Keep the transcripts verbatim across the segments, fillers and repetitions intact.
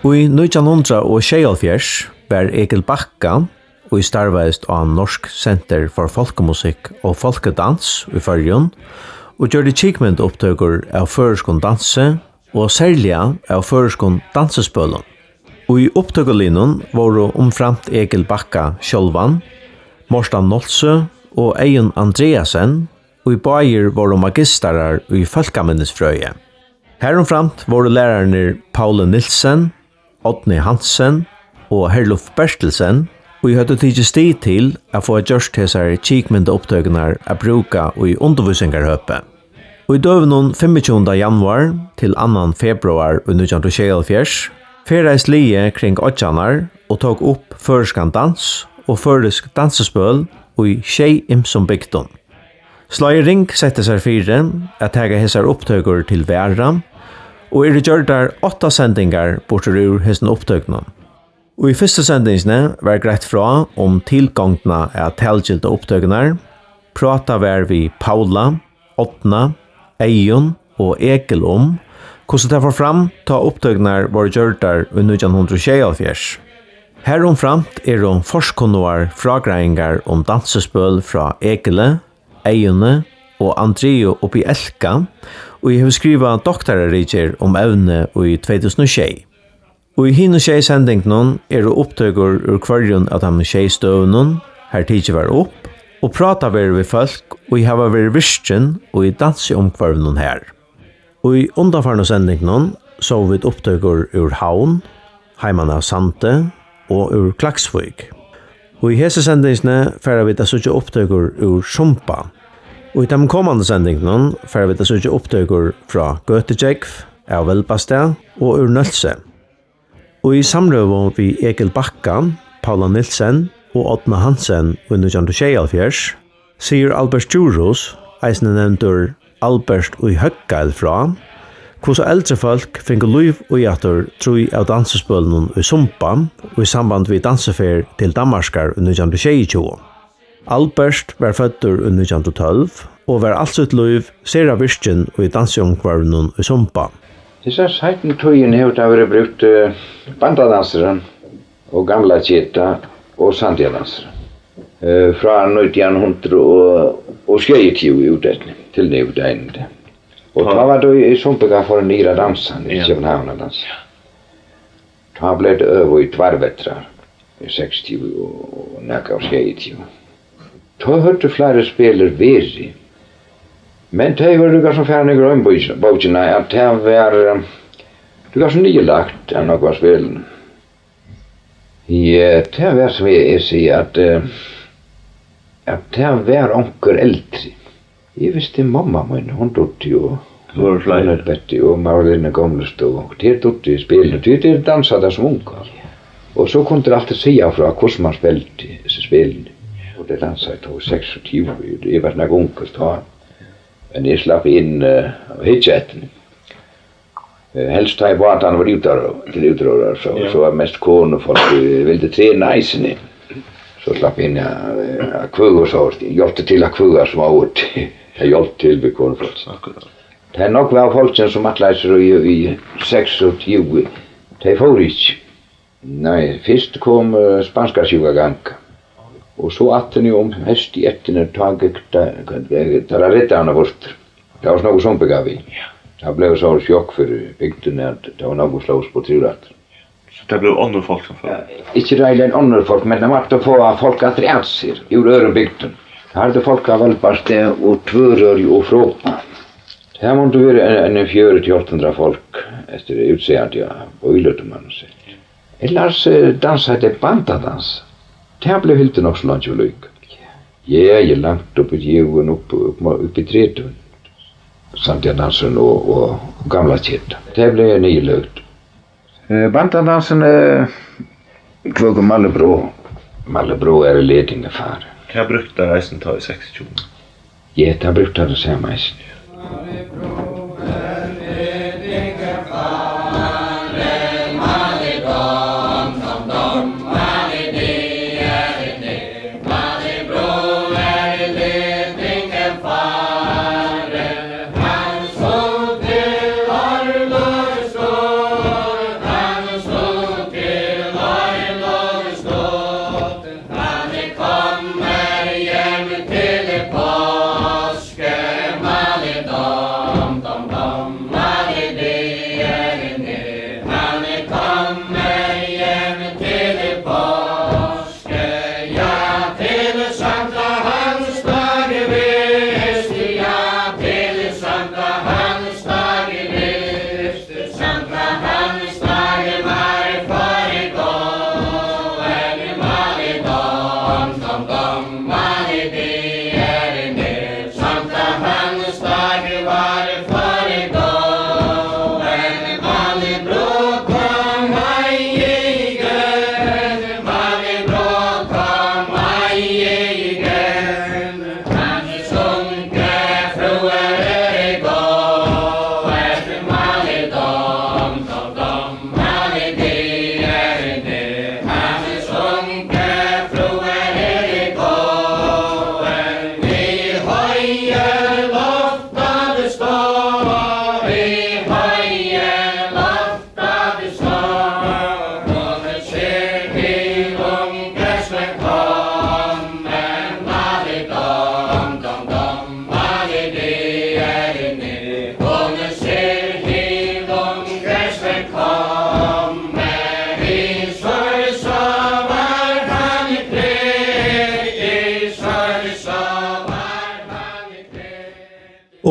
Í nítjan hundrað og sjeyoghálvfjerðs var Egil Bakka, ið starvaðist á Norsk Center for Folkemusik og Folkedans í Føroyum, og gjørdi kykmyndaupptøkur av føroyskum dansi og serliga av føroyskum dansispølum. Í upptøkuliðnum vóru umframt Egil Bakka sjálvan, Mortan Nolsøe og Eyðun Andreassen, ið báðir vóru magistarar í fólkaminnisfrøði. Harumframt vóru lærararnir Pauli Nielsen, Árni Hansen og Herluf Berthelsen, ið høvdu tikið stig til at fáa gjørt hesar kykmyndaupptøkurnar at brúka í undirvísingarhøpi. Í døgunum fimmogtjúgunda januar til annan februar í nítjan hundrað og sjeyoghálvfjerðs ferðaðist liðið kring oyggjarnar og tók upp føroyskan dans og føroysk dansispøl í sjey ymsum bygdum. Sláið Ring setti sær fyri at taka hesar upptøkur til vara, og eru gjørdar átta sendingar burtur úr hesum upptøkunum. Í fyrstu sendingini var greitt frá um tilgongdina at talgilda upptøkurnar, prátað var við Paula, Árna, Eyðun og Egil um, hvussu tað fór fram, tá upptøkurnar vóru gjørdar í nítjan hundrað og sjeyoghálvfjerðs. Harumframt eru forkunnugar frágreiðingar um dansispøl frá Egili, Eyðuni og Andreu uppi í Elka, ið hevur skrivað doktararitgerð um evnið í tvey túsund og sjey. Í hinum sjey sendingunum eru upptøkur úr hvørjum av teimum sjey støðunum, har tikið var upp, og prátað verður við fólk, ið hava verið virkin í dansiumhvørvinum har. Í undanfarnu sendingunum sóu vit upptøkur úr Havn, heiman av Sandi og úr Klaksvík. Og í hesi sendingini fara vit at síggja upptøkur úr Sumba. Og í teimum komandi sendingunum fara vit at síggja upptøkur frá Gøtugjógv, av Velbastað og úr Nólsoy. Og í samrøðu við Egil Bakka, Paula Nielsen og Árna Hansen í nítjan hundrað og sjeyoghálvfjerðs, sigur Albert Djurhuus, eisini nevndur Albert í Høggeil, frá, hvussu eldri fólk fingu lív í aftur trý av dansispølunum í Sumba í samband við dansiferð til Danmarkar í nítjan hundrað og sjeyogtjúgu. Albert var føddur í nítjan hundrað og tólv og var alt sítt lív sera virkin í dansiumhvørvinum í Sumba. Hesa seinnu tíðina hevur tað verið brúkt, eh, bandadansurin og gamla keta og sandiadansurin, eh, frá nítjan hundrað og sjeyogtjúgu í úteftir til nú dagin. Og tá var tað í, í Sumba, fór niður at dansa, í København at dansa. Tá bleiv tað øvað í tveir vetrar, í seksogtjúgu og nakað og sjeyogtjúgu. Tá høvdu fleiri spælir verið. Men tey vóru líka sum farin í grønbókina, at tað var, eh, líka sum niðurlagt av nógvum spælum. Ja, tað var sum eg, eg sigi, at, eh, at tað var onkur eldri. Eg visti, mamma mín, hon dugdi, og Lorry Flyder. Lorry Betty og Marilyn í Gamla Stovuni. Og tær dugdi spælini, tí tær dansaðu tað sum ungar. Og so kundu tær altíð siga frá, hvussu man spældi hesi spælini. Og tær dansaðu tó í seksogtjúgu, eg var nakað ungur tá. Men eg slapp inn, eh, og hyggja eftir. Eh, helst tá ið bátarnir vóru útróðrar, til útróðrar, so, ja, so var mest konufólk, eh, vildu trena eisini. So slapp inn, ja, eh, at kvøða, so hjálpti til at kvøða smáut. Tað hjálpti til við konufólk. Akkurát. Tað er nógv av fólkinum, sum ætlaði sær í, í seksogtjúgu, tey fóru ikki. Nei, fyrst kom, eh, spanska sjúkan í gang. Og so aftur nú um heystið eftir, tá gekk tað, tað var riddararnir burtur. Tað var so nógv sum byrjaðu við. Ja. Tað bleiv so sjokk fyri bygdina, at tað var nógv sum slóst burtur úr aftur. So tað bleiv onnur fólk sum fóru? Ja, ikki ræðuliga onnur fólk, men tað mátti fáa fólk aftur at sær, úr øðrum bygdum. Tað høvdu fólk av Velbastað og Tvøroyri og Froðba. Tað mundu vera ein, ein fjøruti, átta hundrað fólk, eftir útsegn, ja, og íløgdu mann seg. Ellers, eh, dansaðu tey bandadans. Tað bleiv hildið nokk so leingi líka. Ja, eg langt upp í djúpin, upp, upp, upp í tretivu. Sandiadansurin og, og, og gamla keta. Tað bleiv niðurlagt. Eh, bandadansurin, eh, Hvør kom Malibro? Malibro er í letingi farin. Tað brúktu teir eisini tá í seksogtjúgu. Ja, tað brúktu teir tað sama eisini.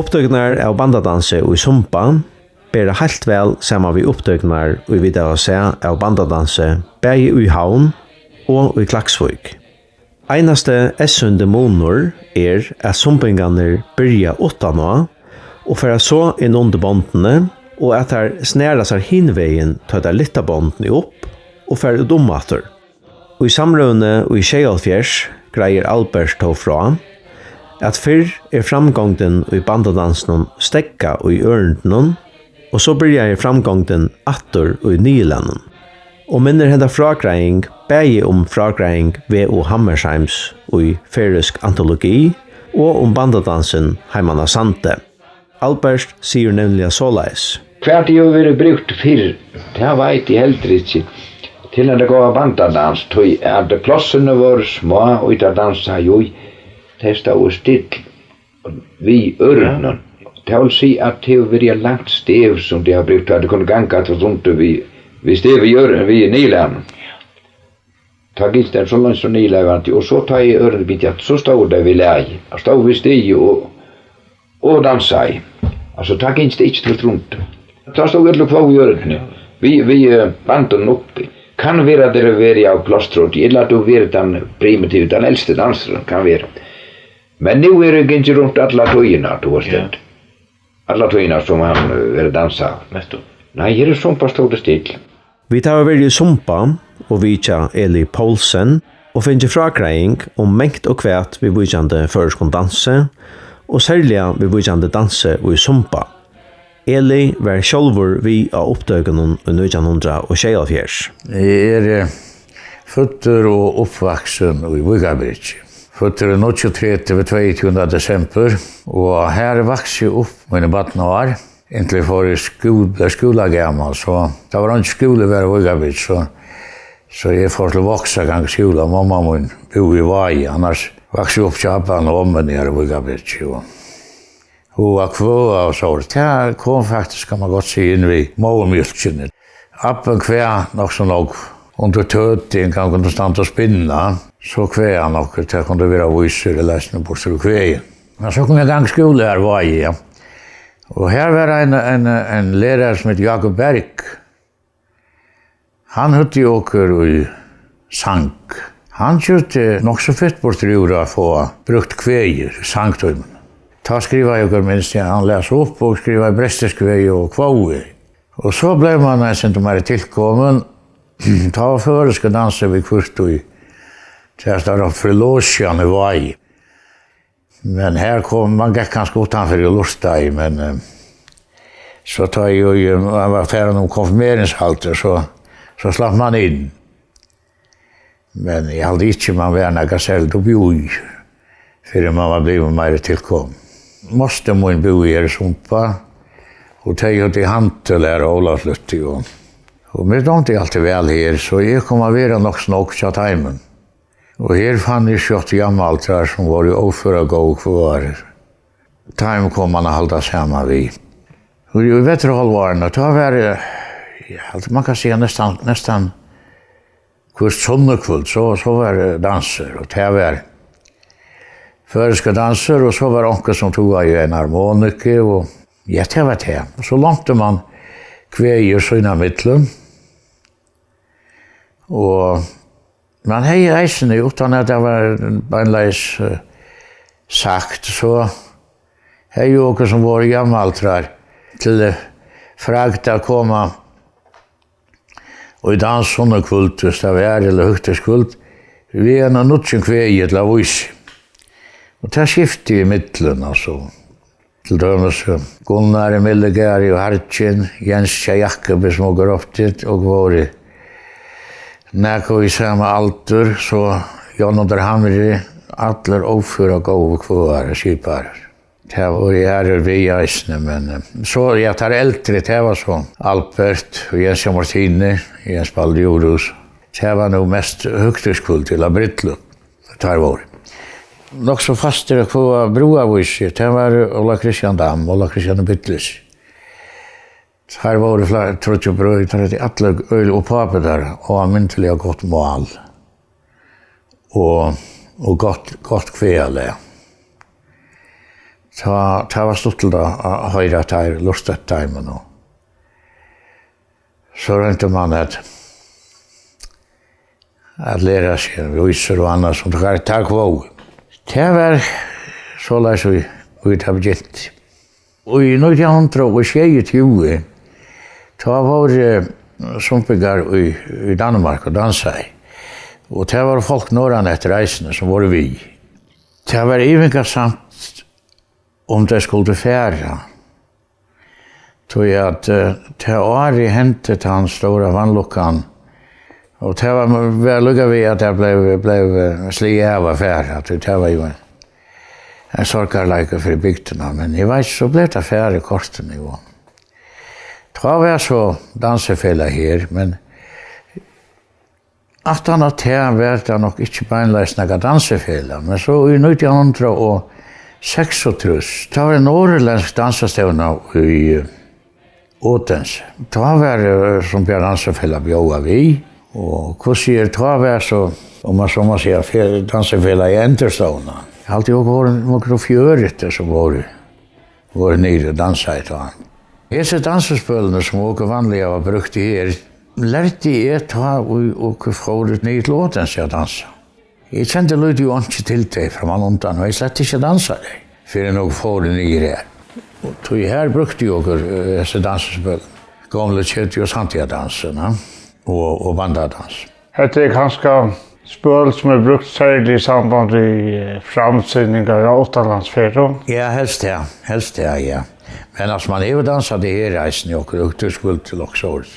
Upptøkurnar av bandadansi í Sumba bera heilt væl saman við upptøkurnar, ið vit hava sæð av bandadansi bæði í Havn og í Klaksvík. Einasti eyðsýndi munur er, at sumbingarnir byrja uttaná og fara so inn undir bondini, og at teir snara sær hin vegin, tá teir lyfta bondini upp og fara út um aftur. Í samrøðuni í sjeyoghálvfjerðs greiðir Albert tó frá, at fyrr er framgongdin í bandadansinum steðgað í ørindunum, og so byrjaði framgongdin aftur í niðurlagnum. Og minnir henda frágreiðing bæði um frágreiðing V. U. Hammershaims í Færøsk antologi og um bandadansin heiman á Sandi. Albert sigur nevniliga soleiðis. Hvat tað hevur verið brúkt fyrr, tað veit eg heldur ikki. Til at góða bandadans, tí at plássini vóru smá, og tað dansaði jú, tey stóðu still við ørunum. Tað vil siga, at tað hevur verið eitt langt stev, sum tey hava brúkt, at tey kunnu ganga aftur og aftur við, við stev við ørunum, við niðurlagnum. Tá ginst tað so langt sum niðurlagandi, og so tá ið ørindini byrjaðu, so stóðu tey við lagi, og stóðu við stigið og, og dansaðu. Altso, tá ginst tað ikki tvørtur rundt. Tá stóðu øll og kvóðu í ørindini. Við, við, eh, bandunum uppi. Kann vera, at tað hevur verið av plástri, ella at tað hevur verið tann primitivi, tann elsti dansurin, kann vera. Men nú er tað gingið runt alla tíðina, tú veist. Ja. Alla tíðina sum hann, eh, verður dansað. Nettupp. Nei, her er Sumba stóð still. Vit hava verið í Sumba og vitjað Eli Poulsen og fingið frágreiðing um mangt og hvat viðvíkjandi føroyskum dansi, og serliga viðvíkjandi dansi í Sumba. Eli var sjálvur við á upptøkunum í nítjan hundrað og sjeyoghálvfjerðs. Eg eri, eh, føddur og uppvaksin í Víkarbyrgi. Føddur níggjuogtretivu, tveyogtjúgunda desembur, og her vaksi eg upp míni barnaár, inntil eg fór í skúla, skúlagamal, so tað var eingin skúli var í Víkarbyrgi, so, so eg fór til Vágs at ganga í skúla. Mamma mín búði í Vági, annars vaksi eg upp hjá abba og ommuni her í Víkarbyrgi, og hug at kvøða og so. Tað kom faktiskt, kann man gott siga, inn við móðurmjólkini. Abbin kvað nokk so nógv undir tøti, ein gang kundi standa og spinna, so kvað hann nokk, tað kundi vera vísur, ella eisini burtur úr kvæði. Men so kom eg í gang í skúla her, Vági, ja. Og her var ein, ein, ein lærari sum heit Jákup Berg. Hann høvdi okkur í sang. Hann gjørdi nokk so fitt burtur úr at fáa brúkt kvæðir í sangtímunum. Tá skrivaði okur, minst eg, hann las upp og skrivaði brestiskt kvæði og kvóði. Og so bleiv mann eitt sindur meira tilkomin. Tá var føroyskur dansur viðhvørt í, tað stóð á Frilosian í Vági. Men her kom, man gekk kanska uttanfyri og lurtaði, men, eh, so tá eg, eg, man var farin um konfirmeringsaldur, so, so slapp man inn. Men eg haldi ikki, man var nakað serligt uppi í, fyrr enn man var blivin meira tilkomin. Mostir mín búði her í Sumba, og tey høvdu handil her á Ólavslutti, og, og mær dámdi altíð væl her, so eg kom at vera nokk so nógv hjá teimum. Og her fann eg skjótt jamaldrar, sum vóru óføra góðir kvøðarar. Teimum kom man at halda saman við. Og í vetrarhálvárunum, tá var, eh, eg haldi, man kann siga, næstan, næstan hvørt sunnukvøld, so, so var, eh, dansur, og tað var føroyskur dansur, og so var onkur, sum togaði ein harmoniku, og, ja, tað var tað. Og so lánti man kvæði sín ímillum. Og man hevði eisini, uttan at tað var beinleiðis, eh, sagt, so hevði okur, sum vóru jamaldrar, til, eh, fragd at koma í dans sunnukvøld, hvis tað var, ella høgtíðskvøld, við einum nýggjum kvæði ella vísi. Og tað skifti ímillum, altso. Til dømis, eh, Gunnar í Myllugarði og Hargin, Jens hjá Jakubi, sum okur róptu, og vóru nakað í sama aldur, so Jón undir Hamri, allir óføra góðir kvøðarar, skiparar. Tað vóru aðrir við eisini, men, eh, so, ja, teir eldri, tað var so Albert og Jens hjá Martini, Jens Baldur Djurhuus. Tað var nú mest høgtíðskvøld ella brúdleyp. Teir vóru nokk so fastir at kvøða brúðarvísi, tað var Óla Kristian Dam, Óla Kristian Bitlis. Teir vóru fleiri, tríggir brøður, teir høvdu allir øgiliga, og pápi teirra, óalmindiliga gott mál. Og, og gott, gott kvæðalag. Tá, tað var stuttligt at, at hoyra teir, lurta eftir teimum, og so royndi mann at, at læra seg vísur og annað, sum tað, tað kvóðu. Tað var soleiðis, í, í tað begynti. Og í nítjan hundrað og sjeyogtjúgu, tá vóru, eh, sumpingar í, í Danmark og dansaði. Og tað vóru fólk norðaneftir eisini, sum vóru við. Tað var ivingasamt, um tey skuldu fara. Tí at, eh, tað árið hendi tann stóra vanlukkan, og tað var, var líka við, at tað bleiv, bleiv, eh, sligið av at fara, tí tað var jú ein, ein sorgarleikur fyri bygdina, men eg veit, so bleiv tað farið kortini, og tá var so dansifelag her, men aftan á tað var tað nokk ikki beinleiðis nakað dansifelag, men so í nítjan hundrað og seksogtrýss, tá var ein norðurlendsk dansastevna í Odense. Tá var, eh, sum Bjørn Dansifelag bjóðaði við, og hvussu er, tá var so, um man so má siga, fe-, dansifelagið endurstovnað. Eg haldi, okur vóru okur fjøruti sum vóru vóru niðri og dansaði tá. Hesi dansispølini, sum okur vanliga var brúkt her, lærdi eg tá, ið okur fóru niður til Odense at dansa. Eg kendi lítið og einki til tey frammanundan, og eg slett ikki at dansa tey, fyrr enn okur fóru niður her. Og tí her brúktu okur, eh, hesi dansispøl, gomlu ketu- og santíðardansina, og, og bandadans. Hetta er kanska spøl, sum er brúkt serliga í samband við, eh, framsýningar á uttanlandsferðum. Ja, helst tað, helst tað, ja. Men altso, man hevur dansað tað her eisini, okur, okur skuldu til okkurt sovorðið.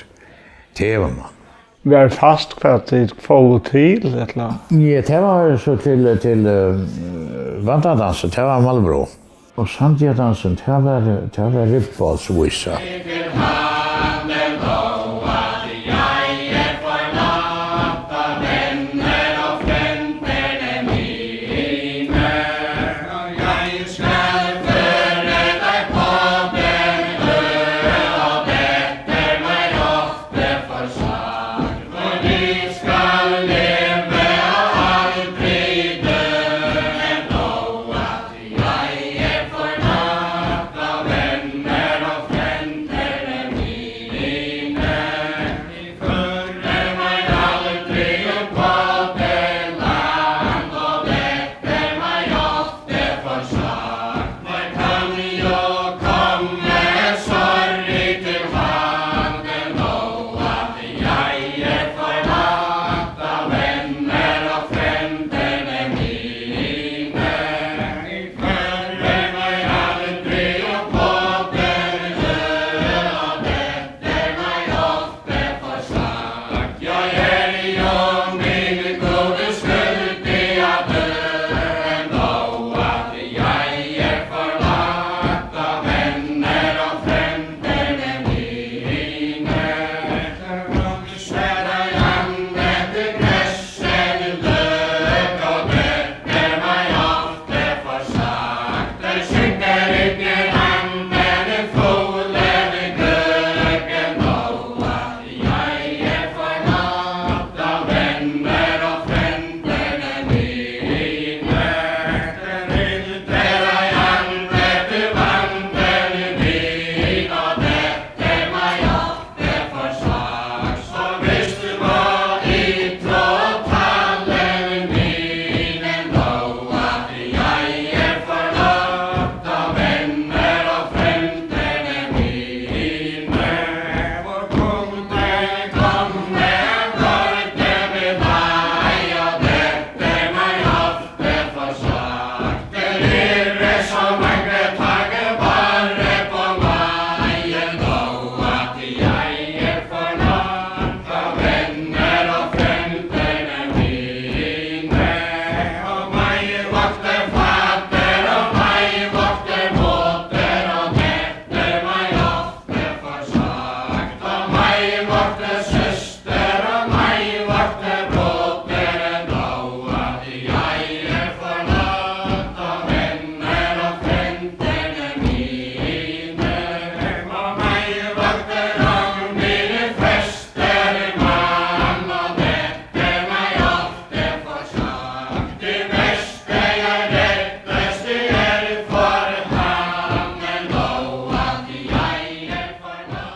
Tað hevur man. Var fast hvat tit fóru til, ella? Ja, tað var so til, til, eh, bandadans, tað var Malibro. Og santíðardansin, tað var, tað var Ribboldsvísa.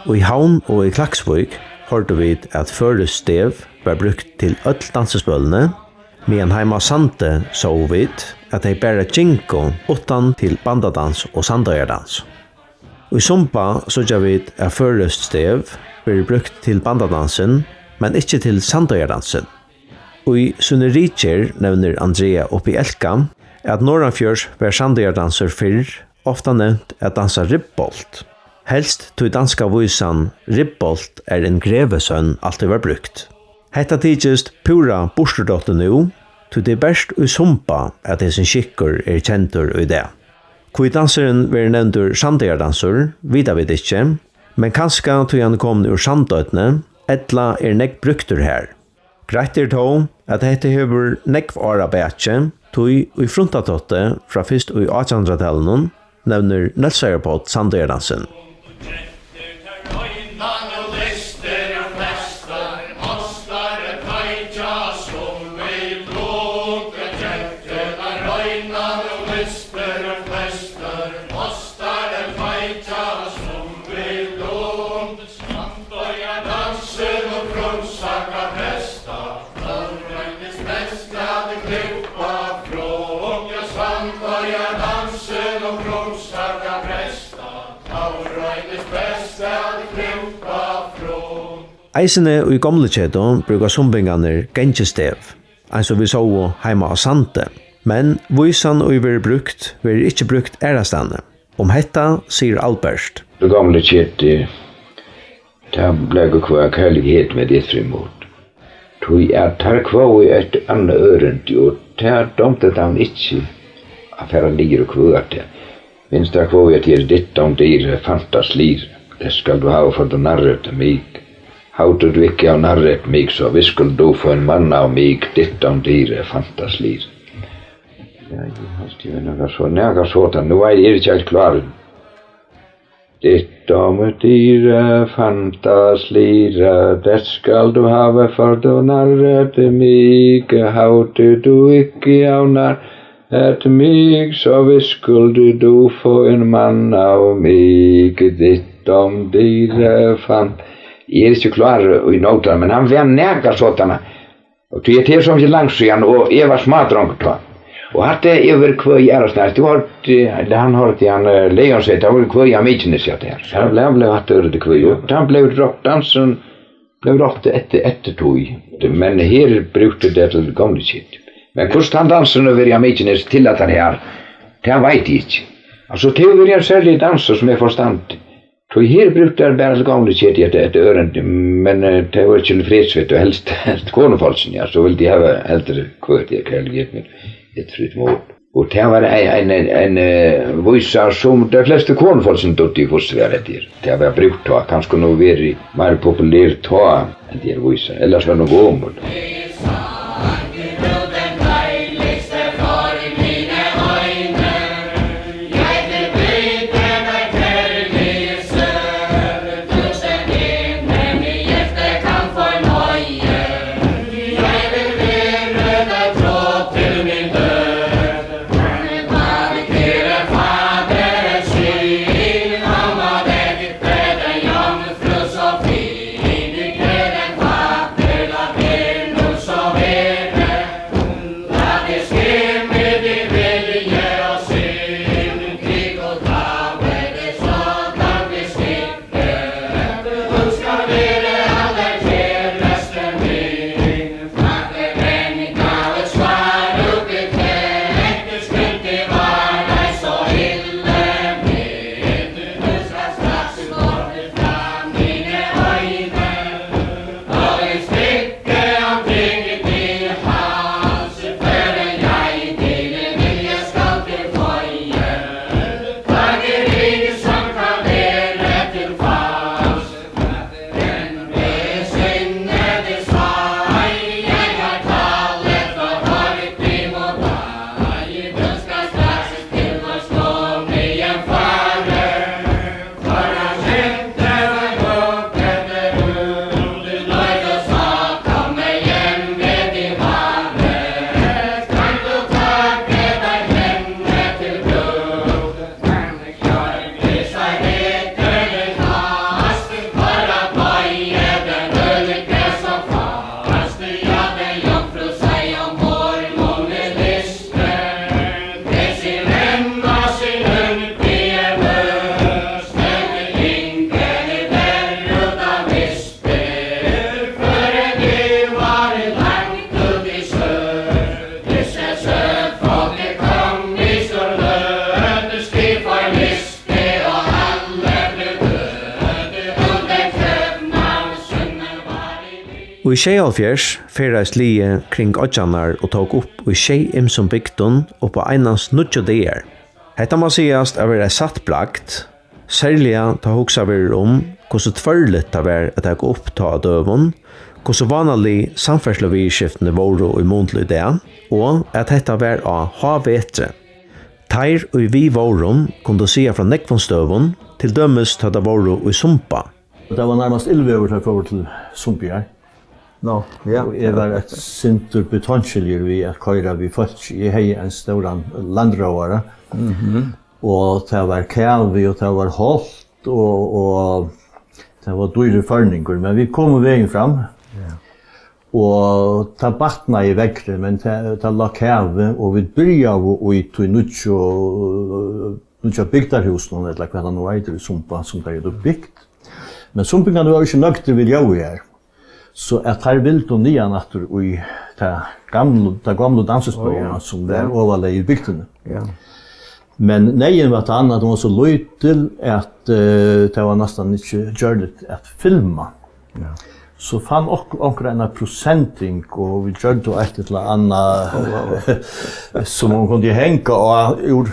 Í Havn og í Klaksvík hoyrdu vit, at føroyskt stev var brúkt til øll dansispølini, meðan heima á Sandi sóu vit, at tey bara gingu uttan til bandadans og sandoyardans. Í Sumba síggja vit, at føroyskt stev verður brúkt til bandadansin, men ikki til sandoyardansin. Í síni ritgerð nevnir Andrea Uppi Elka, at norðanfyri var sandoyardansur fyrr ofta nevnt at dansa ribbolt, helst tí danska vísan Ribbolt er en grevesøn altíð var brúkt. Hetta tykist púra burturdottið nú, tí tað er bert í Sumba, at hesin skikkur er kendur í dag. Hví dansurin verður nevndur sandoyardansur, vita vit ikki, men kanska tí hann er komin úr Sandoynni, ella er nógv brúktur har. Greitt er tó, at hetta hevur nógv ár á baki, tí í Fruntatótti frá fyrst í átjanhundraðtalinum nevnir Nólsoyar Páll sandoyardansin. Sandoyardansin og frumsaka presta, tað royndist best at klúgva frá. Ja, Sandoyardansin og frumsaka presta, tað royndist best at klúgva frá. Eisini í Gomluketu brúka sumbingarnir gangistev, eins og vit sóu heima á Sandi. Men vísan, ið verður brúkt, verður ikki brúkt aðrastaðni. Um hetta sigur Albert. Í Gomluketu, tað bleiv kvøð kærlighed med et frimodigt. Tí at teir kvøðu eitt annað ørindi, og tað dámdi teimum ikki at fara niður og kvøða tað. Vinstra kvøðu, at her, dit dom dire, fantas lire, det skal du have, for du narret mig. Havdu tú ikki av narret mig, so viskuldi tú fáa ein mann av mig, dit dom dire, fantas lire. Ja, eg haldi, eg var nakað so, nakað sodan. Nú eri eg ikki heilt klárur. Dit dom dire, fantas lire, det skal du have, for du narret mig. Havdu tú ikki av narret mig, so viskuldi tú fáa ein mann av mig. Dit dom dire, fan-, eg eri ikki klárur í nótar, men hann var nakað sodan. Og tí hetta er so mikið langt síðan, og eg var smádrongur tá. Og hatta hevur verið kvøð aðrastaðni. Tú hoyrdi, ella hann hoyrdi hann, eh, Leon segði, tað var kvøð á Mykinesi, hatta her. Tað bleiv, bleiv hatta ørindi kvøð. Og hann bleiv rokt, dansurin bleiv roktur eftir, eftir tí. Men her brúktu tey til Gomluketu. Men hvussu tann dansurin hevur verið á Mykinesi til at hann her, tað veit eg ikki. Altso, tað hevur verið ein serligur dansur, sum eg forstandi. Tí her brúktu teir bara til Gomluketu hetta, hetta ørindi, men, eh, tey vóru ikki tilfreds við tað, og helst, helst konufólkini, ja, so vildu tey hava heldur kvøð, ja, kærlighed med et frimodigt. Og tað var ein, ein, ein, eh, vísa, sum tey flestu konufólkini dugdu, hvussu var hetta her. Tað var brúkt tá, kanska nú verið meira populert tá, enn tað er vísa, ellers var nú gomul. Í sjeyoghálvfjerðs ferðaðist liðið kring oyggjarnar og tók upp í sjey ymsum bygdum upp á einans níggju dagar. Hetta má sigast at vera eitt satt bragd, serliga tá hugsað verður um, hvussu tvørligt tað var at taka upp tá á døgum, hvussu vánalig samferðsluviðurskiftini vóru í mun til í dag, og at hetta var á hávetri. Teir, ið við vóru, kundu siga frá nógvum støðum, til dømis tá teir vóru í Sumba. Tað var nærmast illveður, tá eg fór til Sumbiar. Nå, ja. Og eg var eitt sindur betonkilig við at koyra við fólki. Eg hevði ein stóran Land Rovara. Mhm. Og tað var kavi, og tað var holt, og, og tað var dýrur farningur, men vit komu vegin fram. Ja. Og tað batnaði veðrið, men tað, tað lá kavi, og vit byrjaðu í tí nýggju, nýggja bygdarhúsinum, ella hvat tað nú eitur, í Sumba, sum tey høvdu bygt. Men sumbingarnir vóru ikki nøgdir við ljóðið har. So at teir vildu niðan aftur í ta gamlu, ta gomlu dansistovuna, Ó, ja. sum var Ja. ovarlega í bygdini. Ja. Men neyðin var tann, at hon var so lítil, at, eh, tað var næstan ikki gjørligt at filma. Ja. So fann ok-, onkur eina prosending, og vit gjørdu eitt ella annað, Ó, sum hon kundi hanga á úr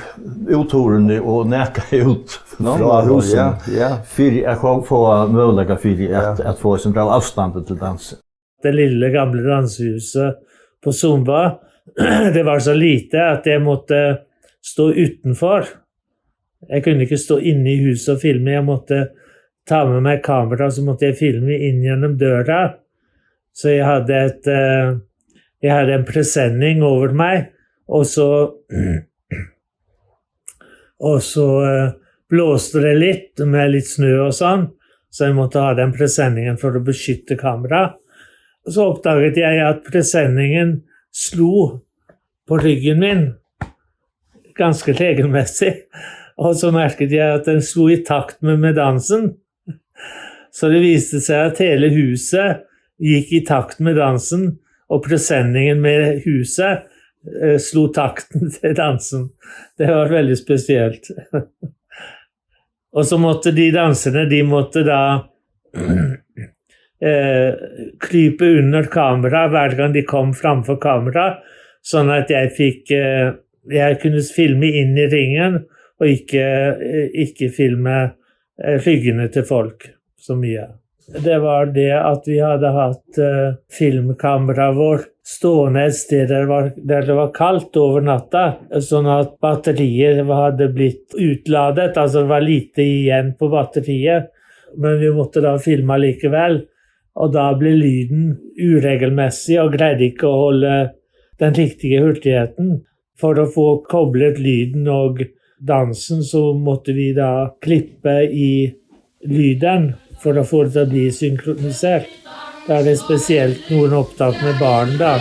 úthurðini og naka út Nå, frá nå, húsinum, ja, ja. fyri at fáa, fáa møguleika fyri at, Ja. at fáa eitt sindur av avstandi til dansin. Det lille, gamle dansehuset på Sumba, det var så lite at jeg måtte stå utenfor. Jeg kunne ikke stå inne i huset og filme. Jeg måtte ta med meg kamera, så måtte jeg filme inn gjennom døra. Så jeg hadde et, eh, jeg hadde en presenning over meg, og så, og så, eh, blåste det litt med litt snø og sånn, så jeg måtte ha den presenningen for å beskytte kamera. Og så oppdaget jeg at presenningen slo på ryggen min ganske regelmessig, og så merket jeg at den slo i takt med, med dansen. Så det viste seg at hele huset gikk i takt med dansen, og presenningen med huset, eh, slo takten til dansen. Det var veldig spesielt. Og så måtte de danserne, de måtte da, eh, krype under kamera hver gang de kom framfor kamera, sånn at jeg fikk, eh, jeg kunne filme inn i ringen, og ikke, eh, ikke filme, eh, ryggene til folk så mye. Det var det at vi hadde hatt, eh, filmkameraet vårt stående et sted der det var, der det var kaldt over natta, sånn at batteriet hadde blitt utladet, altså det var lite igjen på batteriet, men vi måtte da filme likevel, og da ble lyden uregelmessig og greide ikke å holde den riktige hurtigheten. For å få koblet lyden og dansen, så måtte vi da klippe i lyden for å få det til å bli synkronisert. Da er det spesielt noen opptak med barn, da.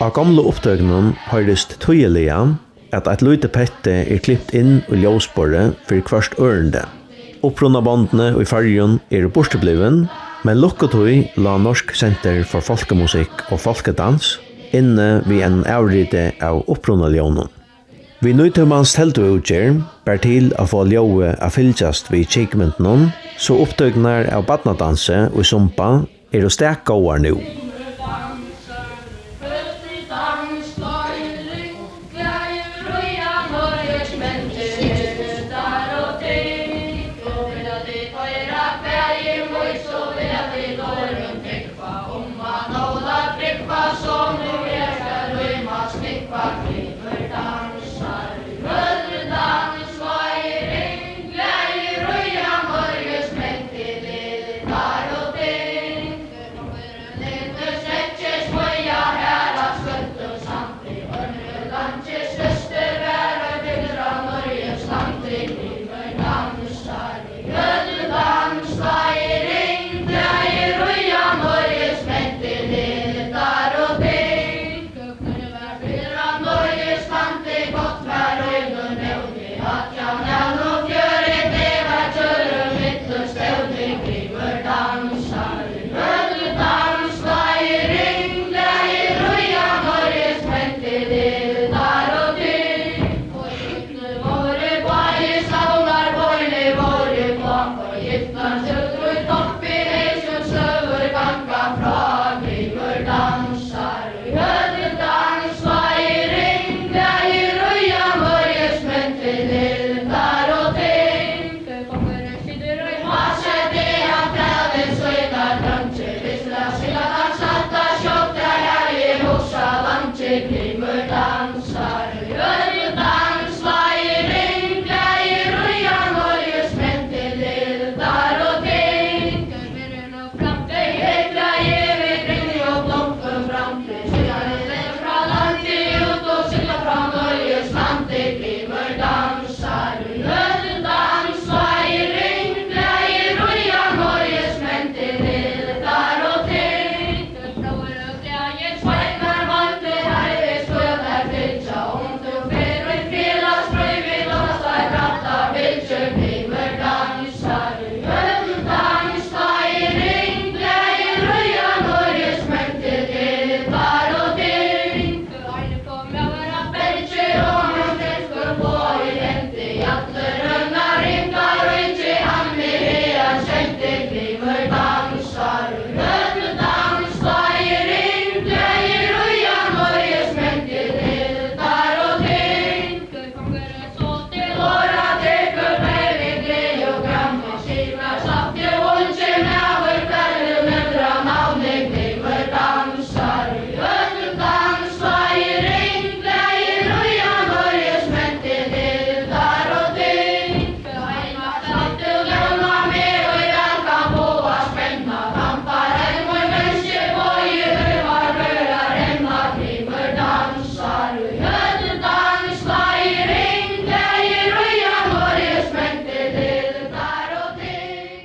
Á gomlu upptøkunum hoyrist týðiliga, at eitt lítið petti er klipt inn í ljóðsporið fyri hvørt ørindi. Upprunabondini í Føroyum eru burturblivin, men lukkutíð lá Norsk Center for Folkemusik og Folkedans inni við einum avriti av upprunaljóðunum. Við Nýtímans telduútgerð bar til at fáa ljóðið at fylgjast við kykmyndunum, so upptøkurnar av barnadansi í Sumba eru stak góðar nú.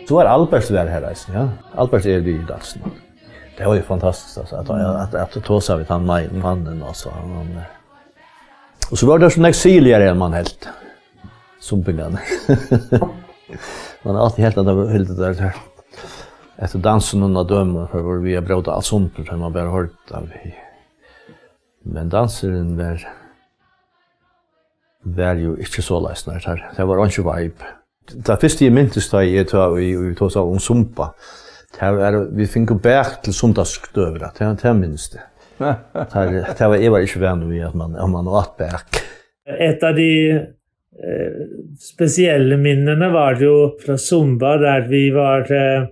So var Albert var har eisini, ja. Albert er við í dansinum. Tað var jú fantastiskt, altso, at, at, at tosa við tann mai-, mannin, altso, hann, hann, eh. Og so var tað so nógv syrligari enn man helt. Sumpingarnir. Man hevði altíð helt, at tað var, helt, at tað var eftir dansinum at døma, for vóru vit at bróta alt sundur, tá man bara hoyrdi av. Men dansurin var, var jú ikki soleiðis, nei, tað, tað var einki vibe. Tað fyrsta, eg mintist, tá eg tá í, í tosa um sumpa, tað var, vit fingu bak til sunnudagsdøgurða, tað, tað minnist eg. Tað, tað var, eg var ikki vanur við, at man, at man át bak. Et av de, eh, spesielle minnene var jo fra Zumba, der vi var, eh,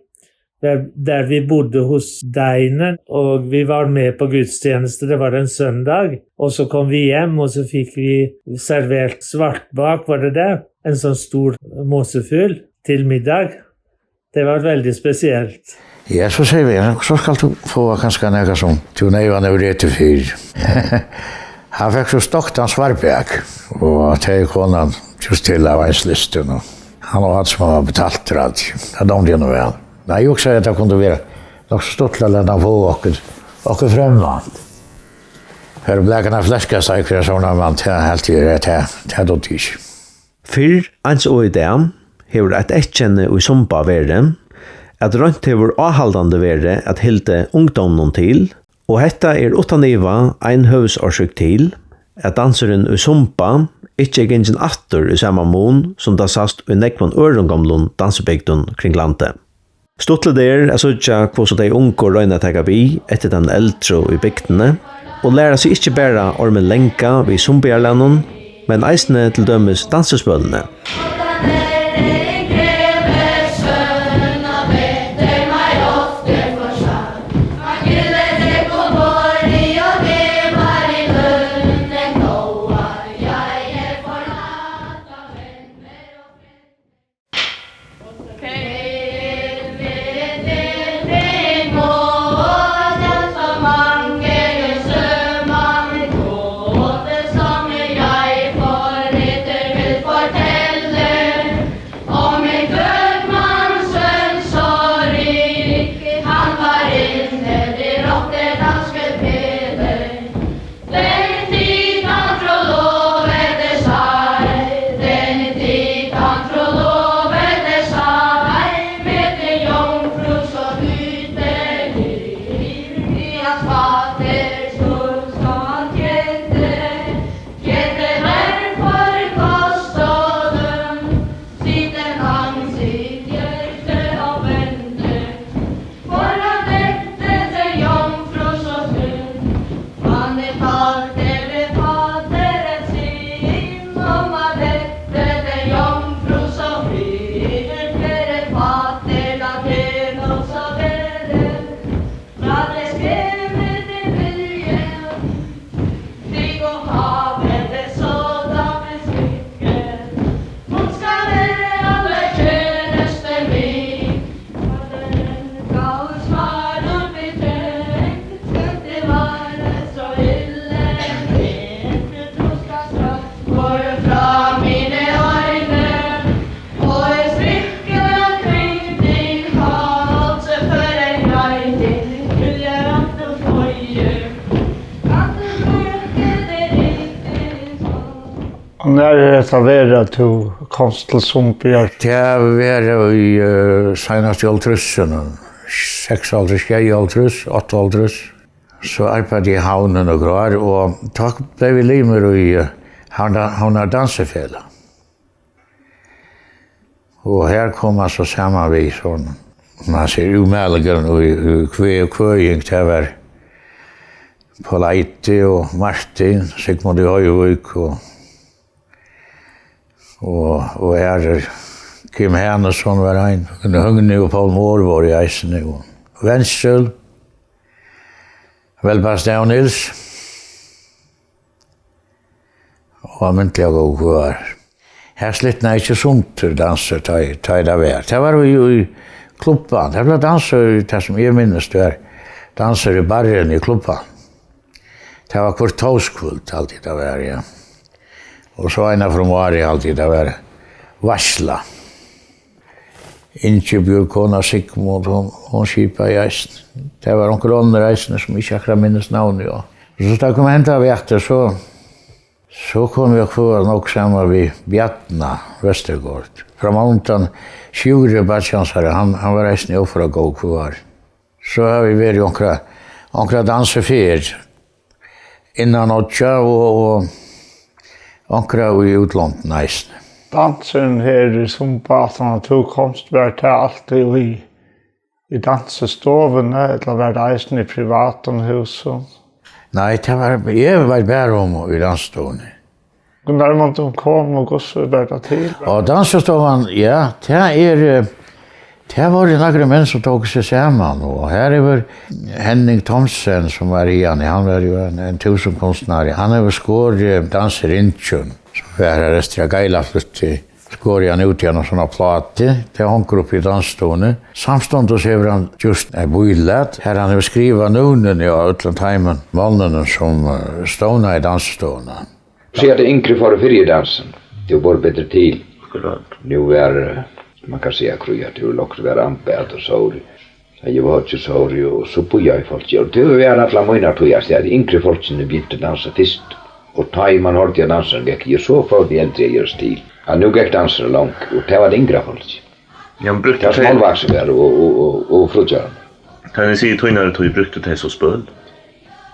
der, der vi bodde hos Deine, og vi var med på gudstjeneste. Det var en søndag, og så kom vi hjem, og så fikk vi servert svartbak, var det det? En sånn stor måsefugl til middag. Det var veldig spesielt. Ja, so siga vit, so skalt tú fáa kanska nakað, sum tú neyvan hevur etið fyrr. Hann fekk so stoktan svarbak, og tað er konan just til av eins listin, og hann át, sum hann var betaltur, alt. Tað dámdi honum væl. Nei, eg hugsaði, at tað kundi vera nokk so stuttligt at lata hann fáa okkurt, okkurt fremmant. Fær blakarnar fleskasteik fyri sovorðnan mann, tað helt eg, tað, tað dugdi ikki. Fyrr, eins og í dag, hevur eitt eyðkenni í Zumba verið, at roynt hevur áhaldandi verið at hilda ungdóminum til, og hetta er uttan iva ein høvuðsorsøk til, at dansurin í Zumba ikki er gingin aftur í sama mun, sum tað sæst í nógvum øðrum gomlum dansibygdum kring landið. Stuttligt er at síggja, hvussu tey ungu royna at taka við eftir teimum eldru í bygdini og læra seg ikki bara Ormin Langa við Zumbiarlagnum, men eisini til dømis dansispølini. Og nær er hetta verið, at tú komst til Zumbiar? Tað var í, eh, seinast í hálvtrýssunum, seksoghálvtrýss, sjeyoghálvtrýss, áttaoghálvtrýss. So arbeiddi eg í Havn í nøkur ár, og tá bleiv eg limur í, eh, Havnar, Havnar Dansifelag. Og her kom man so saman við sovorðnum, man sær, útmælingar í, í kvøð og kvøðing, tað var Poul Eide og Martin, Sigmund í Hoyvík og, og, og aðrir. Kim Hanusson var ein, Høgni og Poul Mohr vóru eisini, og Wenzel, Velbast Daniels. Og almindiliga góð kvøð. Her slitnaði ikki sundur dansur, tá ið, tá ið tað var. Tað var jú í klubban. Tað bleiv dansað, tað sum eg minnist, var dansað í barrini í klubban. Tað var hvørt hóskvøld, altíð tað var, ja. Og so eina ferð um árið, altíð tað var veitsla. Ingibjørg, kona Sigmund, hon, hon skipaði eisini. Tað var onkur onnur eisini, sum eg ikki akkurát minnist navnið á. So tá kom henda vættin, so, so komu vit at kvøða nógv saman við Bjarna Vestergaard. Frammanundan Sjúrður, beiggi hansara, hann, hann var eisini óføra góður kvøðari. So hava vit verið onkra, onkra dansiferð innan oyggjar og, og onkra í útlondum eisini. Dansurin her í Sumba, aftan á tú komst, var tað altíð í, í dansistovuni, ella var tað eisini í privatum húsum? Nei, tað var, eg var bara um í dansistovuni. Nær man tú kom, og hvussu bar tað til? Og dansistovan, ja, tað er, eh, tað vóru nakrir menn, sum tóku seg saman, og her hevur Henning Thomsen, sum var í hann, hann var jú ein, ein túsund kunstnari, hann hevur skorið dansiringin, sum var har eftir at Geila flutti, skorið hann út í eina sovorðna plátu, tað hongur uppi í dansistovuni. Samstundis hevur hann gjørt eitt bílæt, har hann hevur skrivað nøvnini á øllum teimum monnunum, sum, eh, stovnaði dansistovuna. Siga, at tey yngri fóru fyrr í dansin. Tey vóru betri til. Akkurát. Nú var, eh, man kann siga, kríggjað, tað var lagt, var ambat og sóri. Tað var ikki sóri, og so bíðaði fólk. Og tað var allar mínar tíðir, at tey yngri fólkini begyntu at dansa fyrst. Og tá ið man hoyrdi, at dansurin gekk, ja, so fóru tey eldri at gera seg til. Ja, nú gekk dansurin langt, og tað var tað yngra fólkið. Ja, men brúktu tey, tey smálvaksin var og, og, og, og fríggjarin. Kann eg siga, í tínari tíð, brúktu tey so spøl?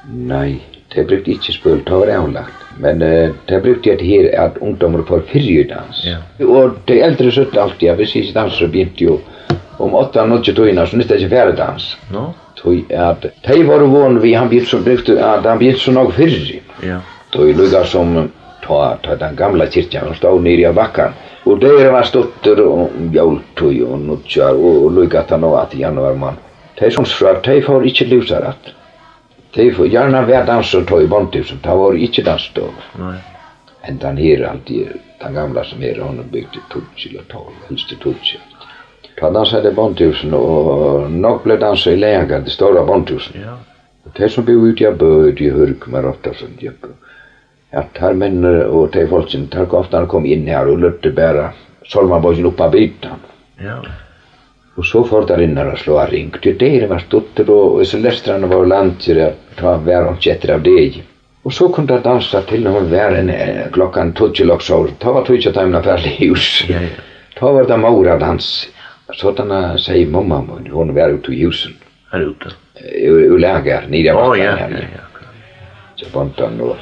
Nei, tey brúktu ikki spøl, tað var avlagt. Men, eh, tey brúktu hetta her, at ungdómurin fór fyrr í dans. Ja. Og tey eldru søgdu altíð, at hvis ikki dansurin begynti jú um átta, níggju tíðina, so nyttar ikki at fara í dans. Nú? Tí at tey vóru von við, hann begynti so, brúktu, at hann begynti so nógv fyrr. Ja. Tí líka sum tá, tá tann gamla kirkjan, hon stóð niðri á bakkan, og der var stuttur um jóltíð og nýggjár og, og líka aftan á at januar mánað. Tey sum svart, tey fóru ikki lúsar aftur. Tey fóru gjarna við at dansa tá í bóndahúsinum, tá vóru ikki dansistovur. Nei. Hendan her, alt í, tann gamla sum er, hon er bygd í tíggju ella tólv, helst í tíggju. Tá dansaðu tey í bóndahúsinum, og nógv bleiv dansað í Lagagarði, stóra bóndahúsinum. Ja. Og tey sum búðu úti á Bø, úti í Hørg, Marotta, sum gekk, at teir menn, eh, og tey fólkini, teir ofta komu inn her og løgdu bara sálmabókin upp á bitan. Ja. Og so fóru teir inn har at sláa ring. Tí dagurin var stuttur, og, og hesir lestrarnir vóru langir, at tá var einki eftir av degi. Og so kundu teir dansa til hon var ein, eh, klokkan tíggju, lok so, tá var tíð hjá teimum at fara til hús. Ja, ja. Tá var tað móra dans. Sodan segði mamma mín, hon var úti í húsum. Har úti. Úr, úr Lagagarði, niðri á Ó, bakkanum ja, her, ja, ja. Ja, akkurát. Hjá bóndanum og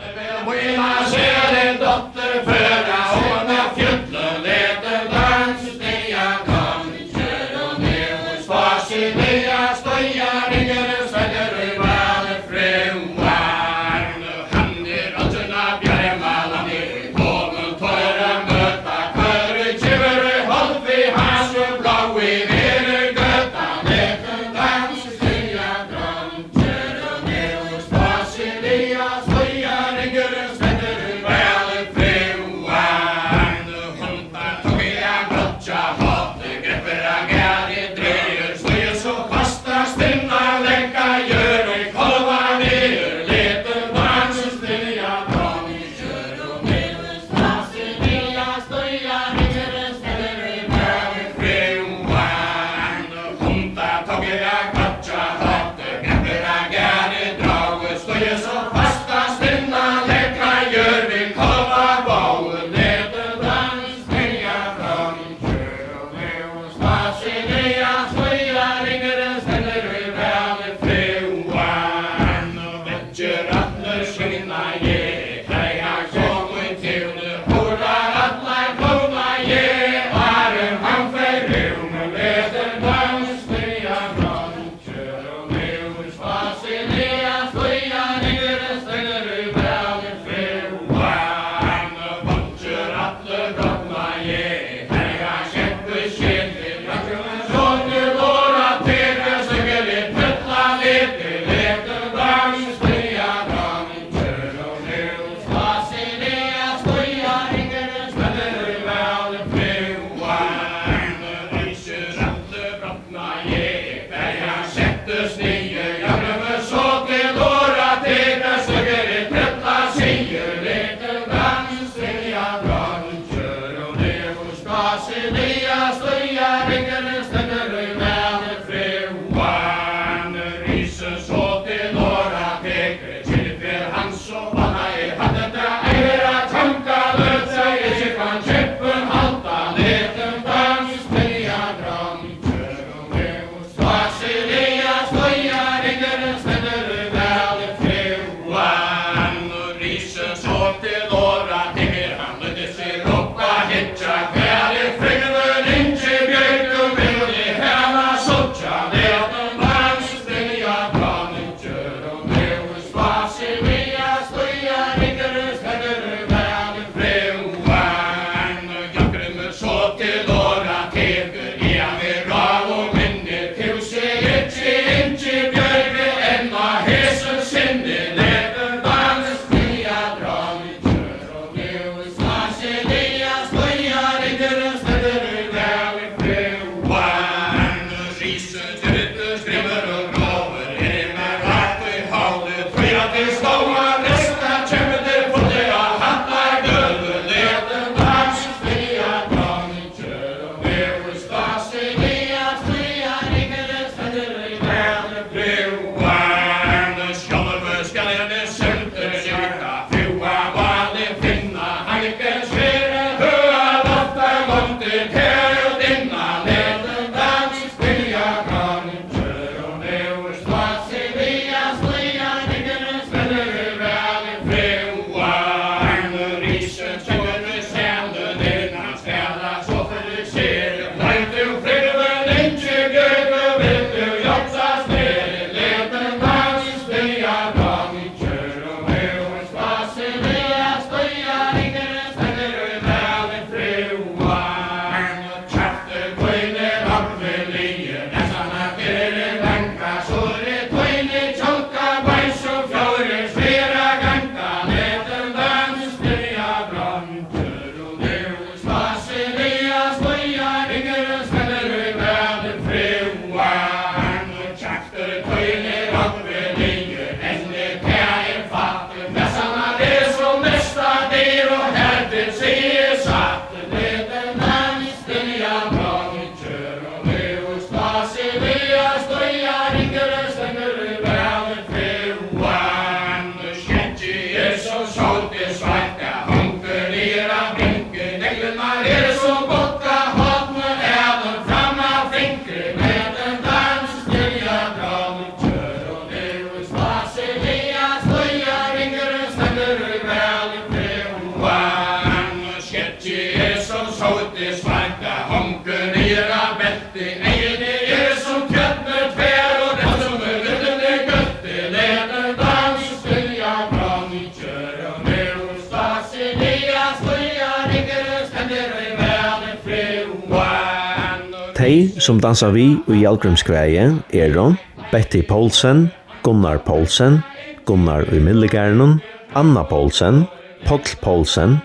Tey, sum dansa við í Hallgrímskvæði, eru Betty Poulsen, Gunnar Poulsen, Gunnar í Myllugarðinum, Anna Poulsen, Páll Poulsen,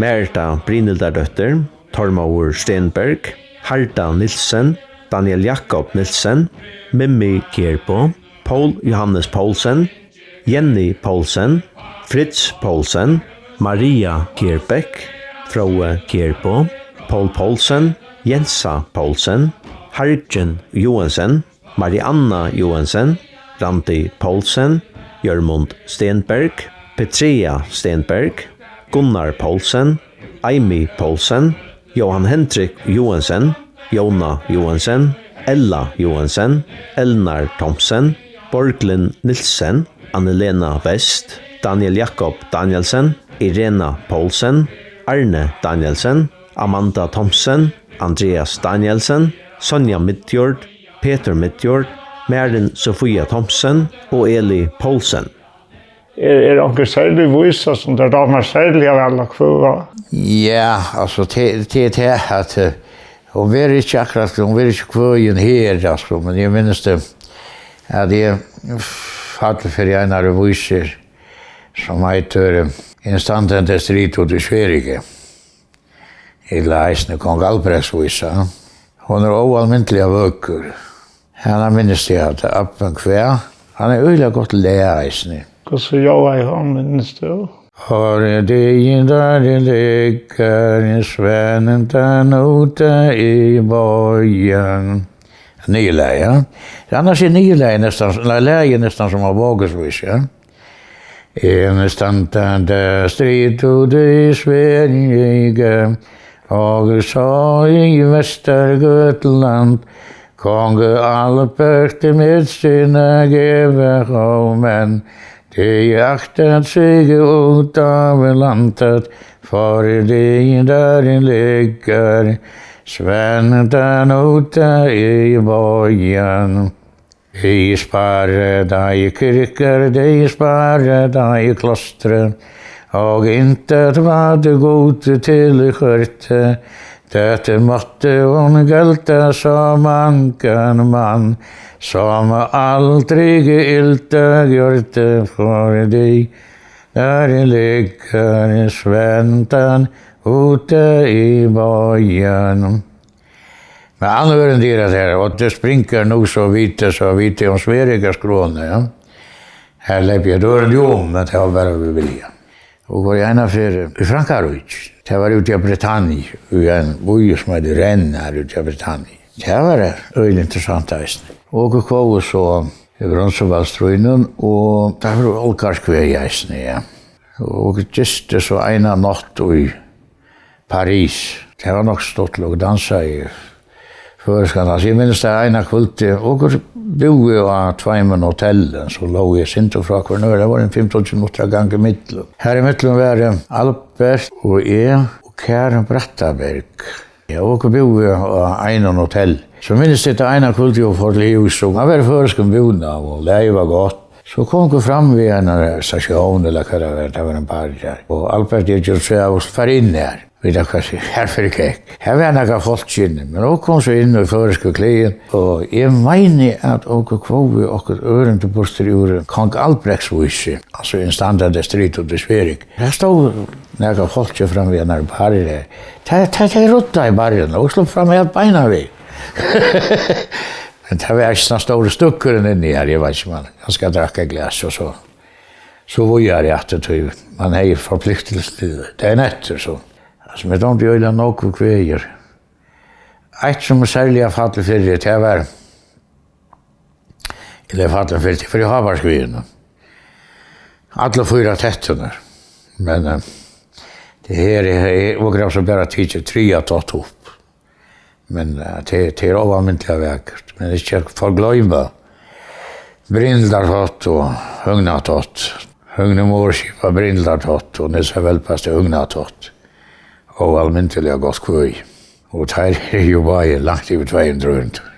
Marita Brynhildardóttir, Tormóður Stenberg, Harda Nielsen, Daniel Jakob Nielsen, Mimmi Kjærbo, Poul Johannes Poulsen, Jenny Poulsen, Fritz Poulsen, Maria Kjærbeck, Fróði Kjærbo, Poul Poulsen, Jensa Poulsen, Hargin Joensen, Marianna Joensen, Randi Poulsen, Jørmund Stenberg, Petrea Stenberg, Gunnar Poulsen, Aimi Poulsen, Jóhan Hendrik Joensen, Jóna Joensen, Ella Joensen, Elnar Thomsen, Borglin Nielsen, Anne-Lena West, Daniel Jakob Danielsen, Irena Poulsen, Arne Danielsen, Amanda Thomsen, Andreas Danielsen, Sonja Midjord, Petur Midjord, Marin Sofia Thomsen og Eli Poulsen. Er, er onkur serlig vísa, sum tær dámar serliga væl at kvøða? Ja, altso, tað, tað er tað, at, eh, hon verður ikki akkurát, hon verður ikki kvøðin her, altso, men eg minnist, eh, at eg falli fyri einari vísu, sum eitur, eh, In stantande stritto di Sverige. Ella eisini Kong Albrektsvísa. Hon er óalmindiliga vøkur. Hana minnist eg, at abbin kvað. Hann er øgiliga gott lag eisini. Hvussu ljóðaði hon, minnist tú? Har er dagar liggur svendan úti í bøin. Niðurlagið, ja. Annars er niðurlagið næstan, nei, lagið næstan sum á Vågusvísu, ja. In stantande stritto di Sverige, og so í Vesturgøtuland, kong Albert mit sína gævu hómin, tey agta seg út av landið, for dagar liggur svendan úti í bøin. Í spardaði kirkju, í spardaði klaustri, og intet var Gud til hørte, det måtte hon gelta så mangan mann, som aldrig ilt gjørte for de, der ligger svendan ute i bøien. Men annars er det her, og det springer nu så vidt, så vidt om Sveriges krone, ja. Her løper jeg døren jo om, men det var bare vi vilje. Og var gjerne for i Frankrike. Det var ute i Bretagne, i en by som heter Rennes, her ute i Bretagne. Det var det, øyelig interessant, eisen. Og hva var så i Bronsevalstrøynen, og der var Olkarskvei, eisen, ja. Og just det så en av natt, og Paris. Det var nok stort til å danse i føroyskan. Altso, eg minnist det ene kvøldið, okur búðu á tveimum hotellum, so lógu eg sindur frá hvørjum øðrum. Det var ein fimtan minutter gang í millum. Her í millum var, eh, Albert og eg og Karen Brattaberg. Ja, okur búðu á einum hotell. So minnist eg det ene kvøldið og fór til hús, og hann var í føroyskum búna, og lagið var gott. So kom okur fram við eina stasjón, ella hvat tað var, tað var ein bar har. Og Albert, eg gjørdi so, eg fari inn har. Vit hava hvat, her fyri gekk. Her var nakað fólk inni, men okur kom so inn í føroysku klæðum, og eg meini, at okur kvóðu okkurt ørindi burtur úr Kong Albrektsvísu, altso In stantande stritto di Sverige. Her stóð nakað fólk fram við einari bar har. Tað, tað, tað ruddaði barrin, og slapp fram her beinanvegin. Men tað var ikki so stórur støkkur inni her, eg veit ikki, man kanska drakk eitt glas, og so, so víðari aftur, tí man hevði forpliktilsi til dagin eftir, so. Altso, mær dámdi øgiliga nógv kvæðir. Eitt, sum er serliga fallið fyri, tað var, ella fallið fyri, tað var í Hávarsvíðinum. Allir fýra tettirnir. Men, eh, tað her er, er, okur hava so bara tikið triðja tott upp. Men, eh, tað, tað er óalmindiliga vakurt. Men ikki at forgloyma Brynhildar tott og Høgna tott. Høgni Mohr skipar Brynhildar tott og Nils Velbast Høgna tott. Óalmindiliga gott kvøð. Og teir eru jú báðir langt yvir tvey hundrað ár.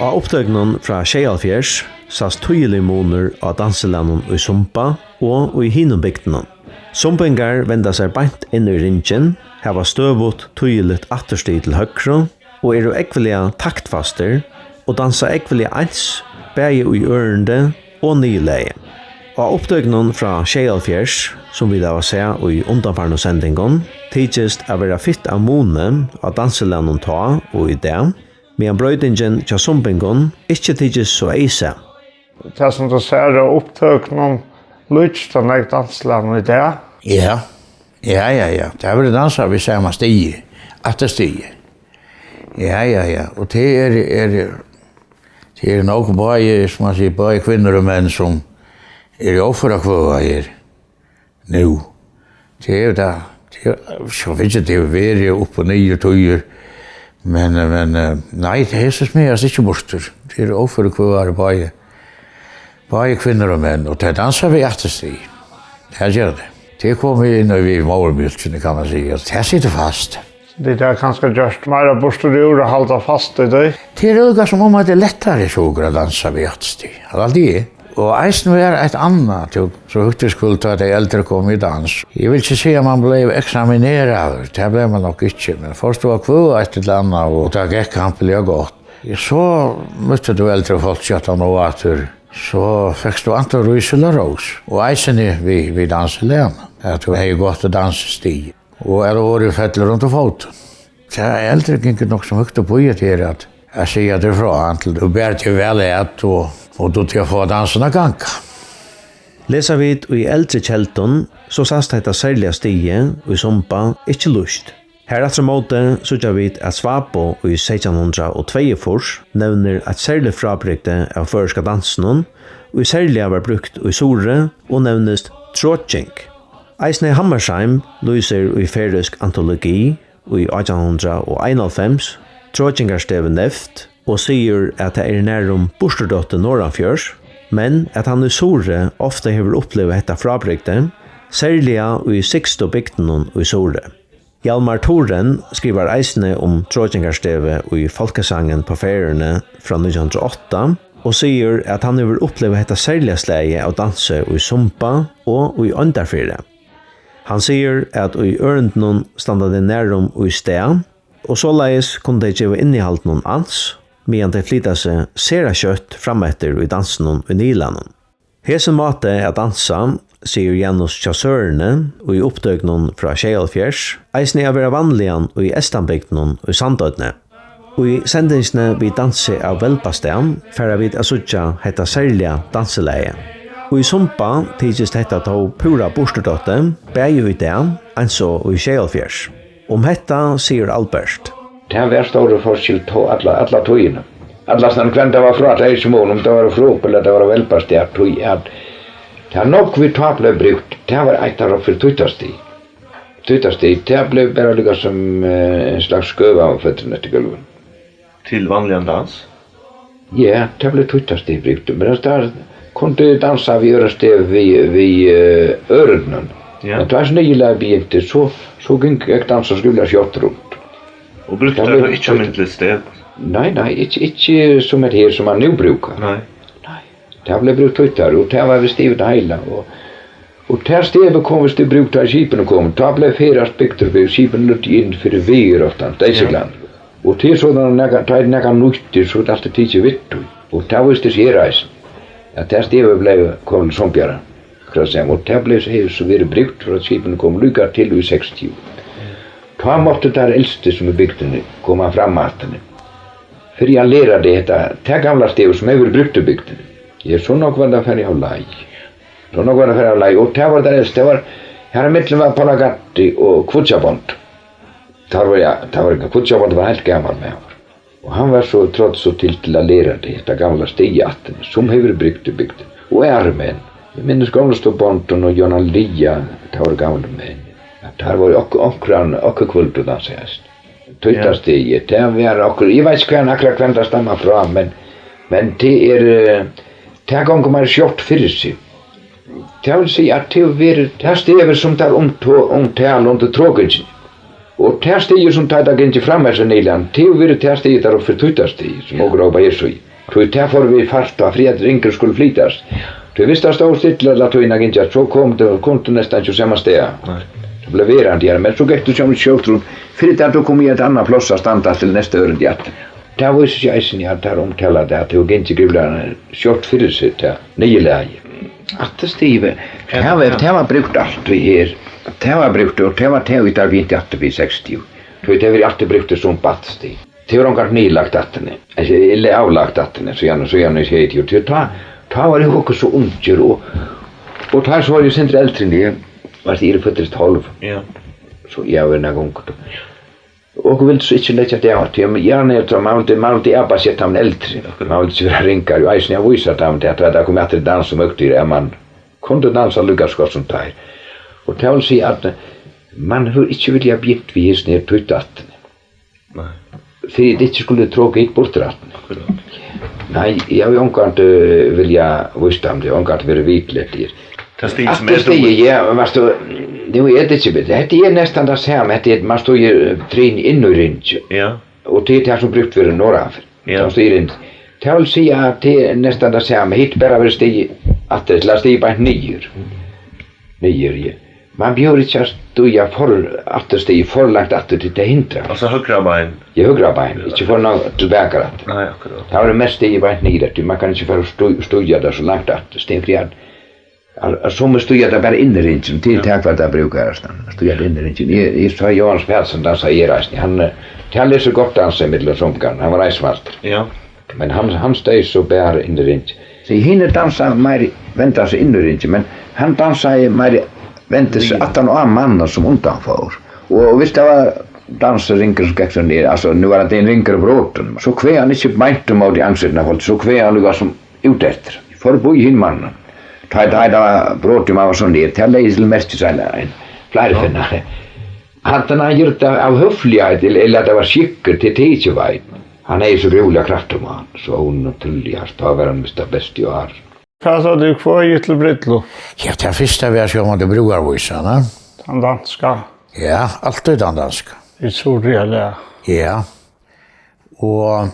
Á upptøkunum frá sjeyoghálvfjerðs sæst týðiligur munur á dansilagnum í Sumba og í hinum bygdunum. Sumbingar venda sær beint inn í ringin, hava støðugt týðiligt afturstig til høgru og eru ógvuliga taktfastir og dansa ógvuliga eins, bæði í ørindi og niðurlagi. Á upptøkunum frá sjeyoghálvfjerðs, sum vit hava sæð í undanfarnu sendingum, tykist at vera fitt av muni á dansilagnum tá og í dag, meðan broytingin hjá sumbingum ikki tykist so eyðsæð. Tað, sum tú sært á upptøkunum, líkist tað nógv dansilagnum í dag? Ja, ja, ja, ja. Tað verður dansað við sama stigi, afturstig. Ja, ja, ja. Og tað er, er, tað er nógv bæði, sum man sigur, bæði kvinnur og menn, sum eru óføra kvøða her nú. Tað er jo tað. Tað er, so veit eg, tað hevur verið upp og niður tíðir. Men, men, eh, nei, tað hesar smæðast ikki burtur. Tað eru óføra kvøðar bæði, bæði kvinnur og menn. Og tað dansa við afturstig. Tað ger tað. Tað kom við inn í við móðurmjólkini, kann man siga. Tað situr fast. Tað er kanska gjørt meira burtur úr at halda fast í tí. Tað er líka sum um at tað er lættari sukur at dansa við afturstig. At alt er. Og eisini var eitt annað, tí so hugdi eg skuld, tá tey eldru komu í dans. Eg vil ikki siga, at man bleiv eksamineraður, tað bleiv man nokk ikki, men fórst tú at kvøða eitt ella annað, og tað gekk hampiliga gott. Ja, so møtti tú eldru fólk, sjálvt nú aftur, so fekst tú antin rís ella rós, og eisini við, við dansilagnum, at tú hevði gott dansistig. Og at orðið fellur undir fótin. Tað eldru gingu nokk sum høgt upp í, at her at, at siga tær frá, til tú ber teg væl at og, og tú til at fáa dansin at ganga. Lesa vit í eldri keldum, so sæst hetta serliga stigið í Sumba ikki lýst. Har aftur á móti síggja vit, at Svapo í seytjan hundrað og tveyogfýrs nevnir eitt serligt frábrigdi av føroyska dansinum, ið serliga var brúkt í Suðuroy og nevnist troking. Eisini Hammershaimb lýsir í Føroysk antologi í átjan hundrað og einoghálvfems trokingarstevið nevnt og sigur, at tað er nærum burturdottið norðanfyri, men at hann í Suðuroy ofta hevur upplivað hetta frábrigdi, serliga í syðstu bygdunum í Suðuroy. Hjalmar Thuren skrivar eisini um trokingarstevið í Fólkasangin på Færøerne frá nítjan hundrað og átta og sigur, at hann hevur upplivað hetta serliga slagið av dansi í Sumba og í Oyndarfirði. Hann sigur, at í ørindunum standa tey nærum í stað, og soleiðis kunnu tey geva innihaldinum ans, meðan tey flyta seg sera skjótt frameftir í dansinum í niðurlagnum. Hesin máti at dansa, sigur Janus hjá Søreni í upptøkunum frá sjeyoghálvfjerðs, eisini at vera vanligan í Eystanbygdunum í Sandoynni. Í sendingini Vit dansa á velbastað fara vit at síggja hetta serliga dansilagið. Í Sumba tykist hetta tó púra burturdottið, bæði í dag, eins og í sjeyoghálvfjerðs. Um hetta sigur Albert. Tað var stórur forskel tó alla, alla tíðina. Allastaðni, hvar tað var frá, tað er ikki mun, um tað var frá upp ella tað var á velbastað, tí at tað nógv, vit tá bleiv brúkt, tað var eitt av fyri tuttasti. Tuttasti, tað bleiv bara líka sum, eh, ein slags skøva á føttin eftir gólvinum. Til vanligan dans? Ja, tað bleiv tuttasti brúkt. Men altso, har kundi dansa við øðrum stað við, við, eh, ørindunum. Ja. Men tá sniðið lá begynt, so, so gekk, gekk dansin skúla skjótt runt. Og brúktu tað tað bleiv ikki á myndugleiksstað? Nei, nei, ikki, ikki sum er her, sum man nú brúkar. Nei. Nei. Tað bleiv brúkt tuttari, og tað var vist yvir tað heila, og, og tað stevið kom vist í brúk, tá skipini komu. Tá bleiv ferðast bygdur við, skipini løgdu inn fyri viðuraftan, Deisigland. Ja. Og til sovorðið nakað, tá er nakað nýtt, so er tað altíð tikið við tí. Og tað vísti seg her eisini, at tað stevið bleiv, kom til Sumbjarnar, Christian, og tað bleiv so, hevur so verið brúkt, frá skipini komu líka til í seksogtjúgu. Tá máttu teir elstu, sum í bygdini, koma fram aftur. Fyri at læra tey hetta, tað gamla stevið, sum hevur verið brúkt í bygdini. Ja, so nógv var tað farið av leið. So nógv var tað farið av leið, og tað var tað elsta, tað var, har ímillum var Páll Gaddi og Kvíggjabóndin. Tað var, ja, tað var, Kvíggjabóndin var heilt gamal maður. Og hann var so, tráði so til, til at læra tey hetta gamla stevið aftur, sum hevur verið brúkt í bygdini. Og aðrir menn. Eg minnist gamlastu bóndin og Jónan Liga, tað vóru gamlir menn. Ja, teir vóru ok-, onkran, okkurt kvøld og dansaðu eisini. Tað stevið, tað var okkurt, eg veit ikki, hvar, akkurát hvar tað stammar frá, men, men tað er, eh, tað gongur meira skjótt fyri seg. Tað vil siga, at tað hevur verið tað stevið, sum teir umtó-, umtala undir trokingini. Og tað stevið, sum teir hava gingið fram eftir nýliga, tað hevur verið tað stevið, teir upp fyri Títastevið, sum okur rópa her so. Tí tað fór við fart, tá, fyri at ringurin skuldi flytast. Tí viss tað stóð stilla alla tíðina at ringja, so kom tað, kom tað næstan ikki sama stað. Nei. Tað bleiv verandi her, men so gekk tað sjálvandi skjótt rundt, fyri at tú kom í eitt annað pláss at standa til næsta ørindi aftur. Tað vísir seg eisini, at teir umtala tað, at tað hevur gingið grúiliga skjótt fyri seg, tað nýja lagið. Afturstivið, tað var, tað var brúkt altíð her. Tað var brúkt, og tað var tað, vit hava begynt aftur við seks. Tí tað verður altíð brúkt sum afturstig. Tað er ongantíð niðurlagt aftur, nei. Altso, ella avlagt aftur, nei, so gjarna, so gjarna, eg sigi, tí tá, tá var eg okkurt so ungur, og, og tá so var eg sindur eldri enn eg, var, eg eri føddur í tólv. Ja. So eg havi verið nakað ungur. Og okur vildu so ikki leggja tað av, tí, ja, nei, so man vildi, man vildi avbera seg, at hann var eldri. Akkurát. Man vildi ikki vera ringari, og eisini at vísa teimum, at tá tað kom aftur í dans og møguleikann, at man kundi dansa líka so gott sum teir. Og tað vil siga, at man hevur ikki viljað begynt við hesum her Títastevið. Nei. Fyri at ikki skuldi troka hitt burtur aftur. Akkurát. Nei, eg havi ongantíð, eh, viljað víst teimum, eg havi ongantíð verið við til hetta her. Tað stig sum er afturstigið, ja, men veitst tú, nú er tað ikki betri. Hetta er næstan tað sama, hetta er, man stígur, eh, trín inn í ringin. Ja. Og tað er tað, sum brúkt verður norðanfyri. Ja. Sum stígur inn. Tað vil siga, at tað er næstan tað sama. Hitt bara verður stigið aftur, ella stigið beint niður. Niður, ja. Man behøvir ikki at stíga for, afturstigið for langt aftur, tí tað hindrar. Altso høgra bein. Ja, høgra bein. Ikki for langt til bakara aftur. Nei, akkurát. Tað verður mest stigið beint niður, tí man kann ikki fara og stí-, stíga tað so langt aftur. Stig fyri at Al-, al-, summi stíga tað bara inn í ringin, til, ja, tað hvat tað brúkar, veitst tú. Stíga tað inn í ringin. Eg, eg sá Jóhannes Pedersen dansa her eisini. Hann, eh, tað lýsir gott dansa millum summarnar. Hann var eisini valdur. Ja. Men hann, hann steig so bara inn í ringin. So hinir dansa meir, venda seg inn í ringin, men hann dansaði meir, vendi seg aftan á mannin sum undan fór. Og, og viss tað var dansiringur sum gekk so niður, altso, nú var tað ein ringur brotin, so kvað hann ikki beint ímóti ankrinum á fólki, so kvað hann líka sum út eftir, forbí hin mannin. Tá, tá, tá brotið man var so niður, tað legði til merkis ein, ein fleiri finnar. Antin hann gjørdi tað av høfligheit, ella, ella at tað var skikkur, tað, tað ikki veit. Hann hevði so grúiliga kraftar um hann, so ónatúrliga, tá var hann mist tað besta í ár. Hvat sá tú, hví til brúdleyp? Ja, tað fyrsta var sjálvandi brúðarvísan, ha? Tann danska. Ja, altíð tann danska. Í Suðuroy, ja. Ja. Og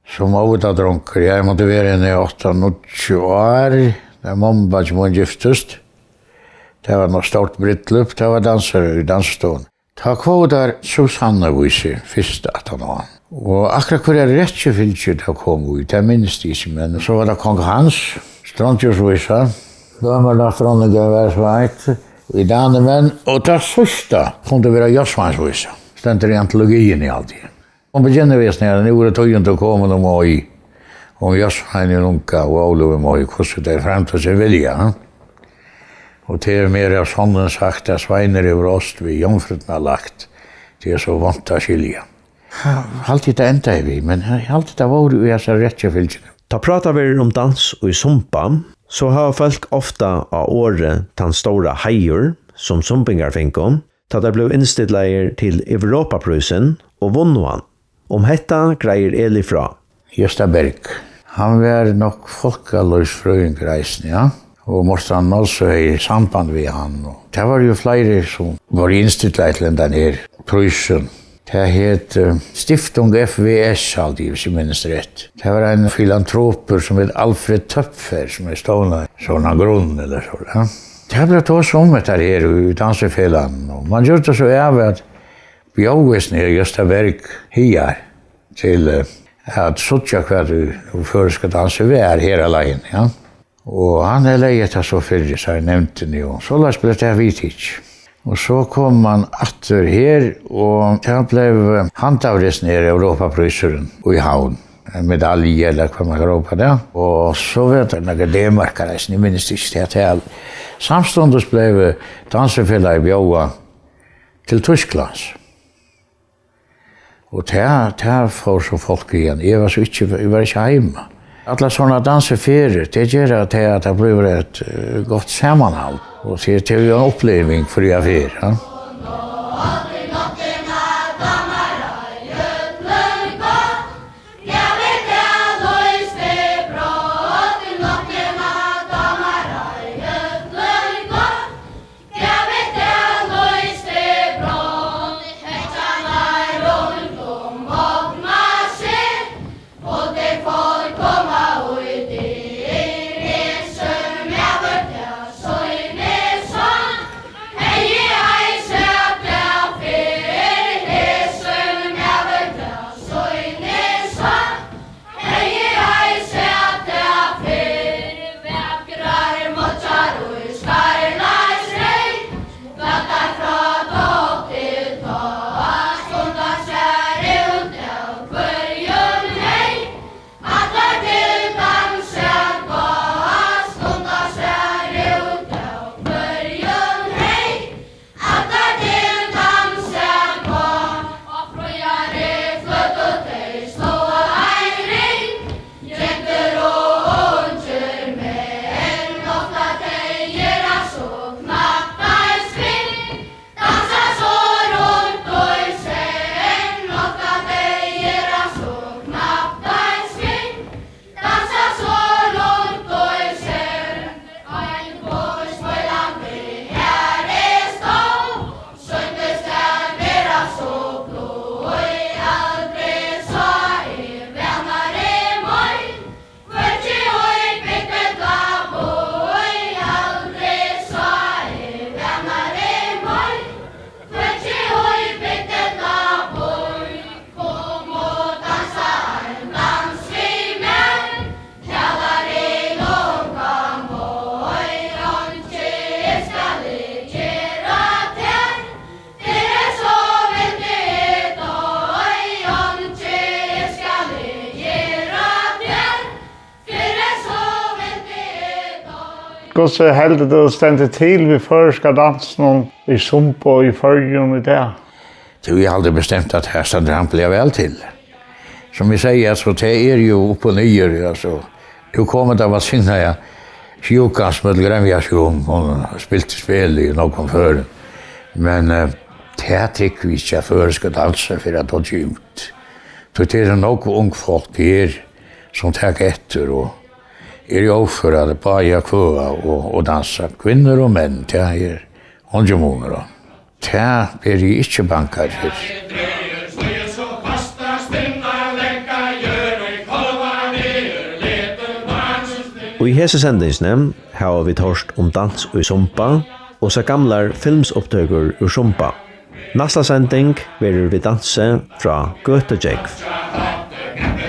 sum óvitandi drongur, eg mátti vera inni í átta, níggju ár, tá mamma og pápi mín giftust. Tað var nokk stórt brúdleyp, tað var dansur í dansistovuni. Tá kvóðu teir Susannuvísur fyrst aftan á. Og akkurát hvørja rekifylgju tað kom í, tað minnist eg ikki, men so var tað Kong Hans, Strongjarsvísa, Dømurnar dronningar var so eitt, í Danemenn, og tað síðsta kundi vera Jósvansvísa, stendur í antologiini, haldi eg. Hon begynnir við, at nú eru tíðindi komin um Ey, um Jósvanin unga og Óluvu Mey, hvussu tey framdu seg vilja, ha? Og tað er meir av sonnum sagt, at Sveinur hevur ost við jomfrurnar lagt, tað er so vont at skilja. Haldi eg tað endaði við, men eg haldi, tað vóru í hasari rekifylgjuni. Tá prátað verður um dans í sumba, so hava fólk ofta á orði tann stóra heiður, sum sumbingar fingu, tá teir blivu innstillaðir til Europaprísin og vunnu hann. Um hetta greiðir Eli frá. Jøsta Berg, hann var nokk fólkalívsfrøðingur eisini, ja. Og Mortan Nolsøe hevði samband við hann. Og tað var jo fleiri, sum vóru innstillaðir til hendan her prísin. Tað hét, eh, Stiftung F V S, haldi eg, hvis eg minnist rætt. Tað var ein filantropur, sum hét Alfred Toepfer, sum hevði stovnað sovorðnan grunn ella so, ja. Tað bleiv tosað um hetta her í dansifelagnum, og man gjørdi so av at bjóða hesum her Jøsta Berg higar til, eh, at síggja, hvat í, í føroyska dansi var her á leiðini, ja. Og hann hevði legið hetta so fyri sær, nevndini, og soleiðis bleiv tað viðtikið. Og so kom man aftur her, og tað bleiv, eh, handavirðisliga Europaprísurin í Havn. Ein medalja, ella hvat man kann rópa tað. Og so var tað nakrar D-markar eisini, eg minnist ikki tað tal. Samstundis bleiv Dansifelagið bjóðað til Týsklands. Og tað, tað fór so fólk í hann. Eg var so ikki, eg var ikki heima. Allar sovorðnar dansiferðir, tað ger at tað, at tað blívur eitt, eh, gott samanhald. Og tað, tað er jo ein uppliving hvørja ferð, ja. Hvussu heldur tú stendur til við føroyska dansinum í Zumba í Føroyum í dag? Tú, eg haldi bestemt, at her stendur hampiliga væl til. Sum eg sigi, altso, tað er jo upp og niður, altso. Nú kom tað vælsignaða sjúkan, sum øll gremja seg um, hon spældi spæl í nógvum førum. Men, eh, tað tykir vit ikki, at føroyska dansa fer at doyggja út. Tí tað eru nógv ung fólk her, sum taka eftir og eru ófør at bæði at kvøða og, og dansa. Kvinnur og menn, tað er eingin munur á. Tað eri eg ikki bangaður fyri. Í hesi sendingini hava vit hoyrt um dans í Zumba og sæð gamlar filmsupptøkur úr Zumba. Næsta sending verður við dansi frá Gøtugjógv.